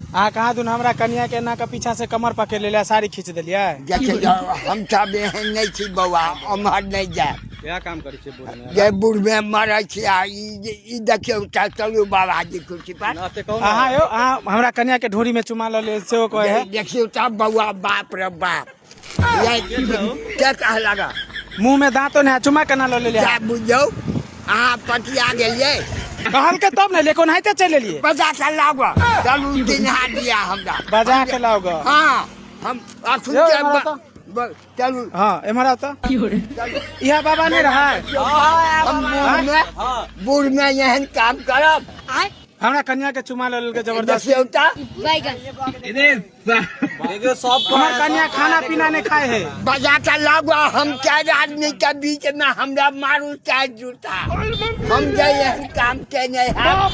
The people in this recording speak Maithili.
अहाँ कहाँ दुन हमरा कनिया के एना के पीछा से कमर पकड़ लेलियै, साड़ी खींच देलियै। देखियौ, हम सब एहन नहि छी बौआ, ओम्हर नहि जायब। इएह काम करै छियै बूढ़मे। जे बूढ़मे मरै छी आ ई जे ई देखियौ, चलू बाबाजी कुर्सी पर। एते कहू ने। अहाँ यौ, अहाँ हमरा कनिया के ढोरी में चुमा लऽ लेल सेहो कहै है। देखियौ तब बौआ, बाप रे बाप, ये के कहलक? मुंह में दांतो नहीं है, चुमा केना लऽ लेलियै? जा बुझियौ, अहाँ पटिया गेलियै। कहलकै तब ने, लेकिन ओनाहिते चलि एलियै। बजा के लाउ गऽ, चलू चिन्हा दिया हमरा। बजा के लाउ गऽ। हाँ, हम अखन यौ, के एम्हर आउ चलू। हाँ, एम्हर आउ तऽ। इएह बाबा नहि रहै? हम बूढ़ में एहन काम करब? हमरा कन्या के चुमा लऽ लेलकै जबरदस्ती। देखियौ तऽ। देखियौ सब। हमर कन्या खाना पीना नहि खाए है। बजा के लाउ गऽ, हम चारि आदमी के बीच में हमरा मारू चारि जूता, हम जे एहन काम केने हैब।